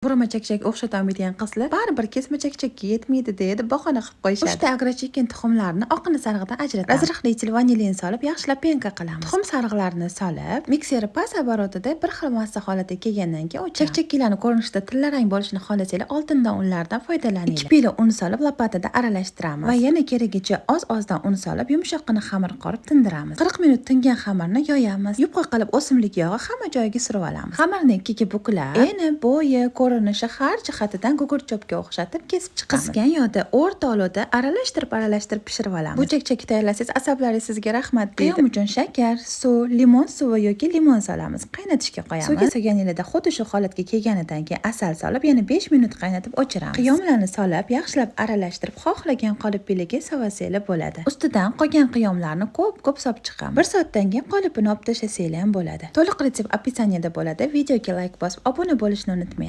Burama chakchak o'xshatolmaydigan qizlar baribir kesma chakchakka yetmaydi deydi, bahona qilib qo'yishadi. 3 ta Agrochicken tuxumlarini oqini sarig'idan ajratamiz. Разрыхлитель, vanilin solib, yaxshilab пенка qilamiz. Tuxum sarig'larini solib, mikseri past оборот ida bir xil massa holatiga kelgandan keyin o'chiramiz. Chakchaklarni ko'rinishida tillarang bo'lishini xohlasanglar, oltindan unlardan foydalaninglar. 2 piyola un solib, lopatada aralashtiramiz va yana keragicha oz-ozdan un solib, yumshoqqina xamir qorib tindiramiz. 40 minut tingan xamirni yoyamiz. Yupqa qilib o'simlik yog'i hamma joyiga surib olamiz. Xamirni ikkiga buklab, eni, bo'yi, ko'rinishi har jihatidan gugurt cho'pga o'xshatib kesib chiqamiz. Qizgan yog'da o'rta olovda aralashtirib aralashtirib pishirib olamiz. Bu chakchakni tayyorlasangiz, asablaringiz sizga rahmat deydi. Qiyom uchun shakar, suv, limon suvi yoki limon solamiz. Qaynatishga qo'yamiz. Suvga solganingizda xuddi shu holatga kelganidan keyin asal solib, yana 5 minut qaynatib o'chiramiz. Qiyomlarni solib, yaxshilab aralashtirib, xohlagan qoliplarga solsanglar bo'ladi. Ustidan qolgan qiyomlarni ko'p-ko'p solib chiqamiz. 1 soatdan keyin qolipini olib tashlasanglar ham bo'ladi. To'liq retsept описание da bo'ladi. Videoga layk bosib, obuna bo'lishni unutmang.